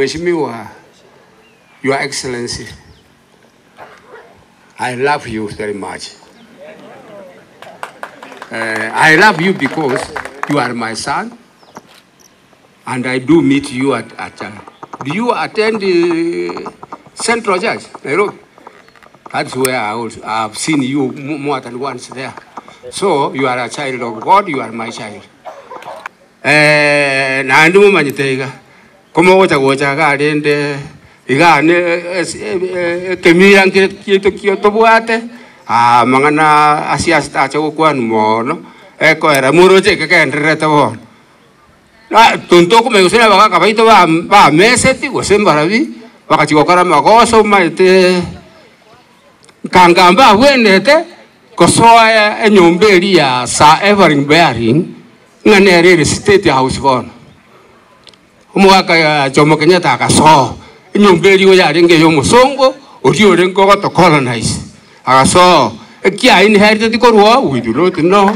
Mheshimiwa Your Excellency, I love you very much. I love you because you are my son and I do meet you at, at do you attend Central Church, Nairobi? That's where I also, I have seen you more than once there. So you are a child of God, you are my child. Naende momanyete iga, komogocha gocha igaa rende igaa ne ekemira nkere kiaito kio tobwate, amang'ana ase ase tacha gokwanwa mono, ekoera moroche eke kegendererete bono. Na ntokomanya gose na abagaka baito ba bameseti gose mbarabi, bagachia gokora amagoso omanyete. Nkangamba abwenerete gosoa enyomba eria ya Sir Evelyn Baring ng'a nere ere State House bono. Omogaka Jomo Kenyatta agasoa enyomba eria igo yarenge eya omosongo oria orenge ogoto colonize, agasoa ekiaye inherited korwa oo we do not know.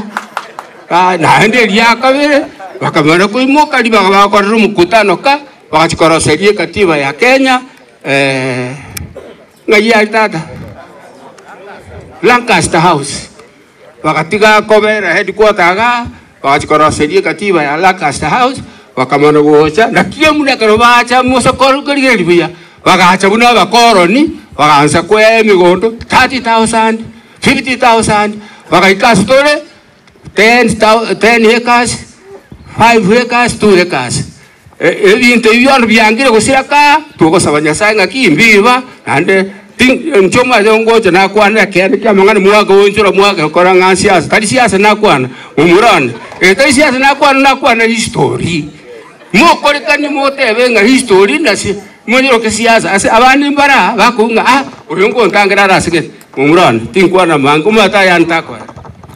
Naende eria kabere bakamana koimoka ribaga bakorera omokutano ka, bagachia koroseria ekatiba ya Kenya. Ng'ai are tata? Lancaster House. Bagatiga kobera headquarter igaa, bagachia koroseria ekatiba ya Lancaster House, bakamana gocha, naki buna ekero bacha mose korigereria buya, bagacha buna abakoroni, bagaansa koea emegondo 30,000, 50,000, bagaika ase tore 10 acres, 5 acres, 2 acres. Ebinto ebi bionsi biangire gosira kaa, togosaba Nyasae ng'aki mbiba, naende inche omanyete ngocha nakwane ekeene ki'amang'ana mwagoonchora mwagekora ng'a siasa, tari siasa nakwana, momura one, eye tari siasa nakwana nakwana history. Mokorekanie motebe ng'a history nase monyeroke siasa ase abande mbare aa bakobua ng'a ah oyo ngontangera are ase gete. Momura one, tinkwana amange, omanyete aya ntakore.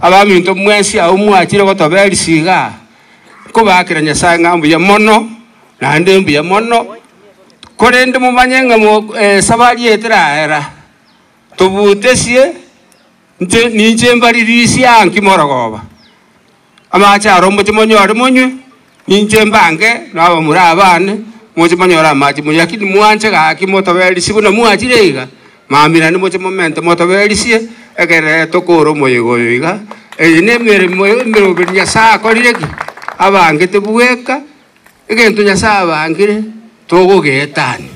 Abaminto mwensi abwo mwachire gotoberisia igaa. Nkobaakera Nyasae ng'a mbuya mono, naende mbuya mono, korende momanye ng'a esabari eye teraera, tobutesie, inche ninche mbaririsie aa nki morogoba. Amache aro moche monyore monywe, ninche mbange na abamura abane, moche monyore amache monywe, lakini mwanche gaki motoberisi buna mwachire iga. Mambia naende moche momente motobeerisie, ekero tokore omoyega oyo iga. Eye nemeremo emeroberi Nyasae akorire ki? Abangete bweka, egento Nyasae abangire, togogeetania.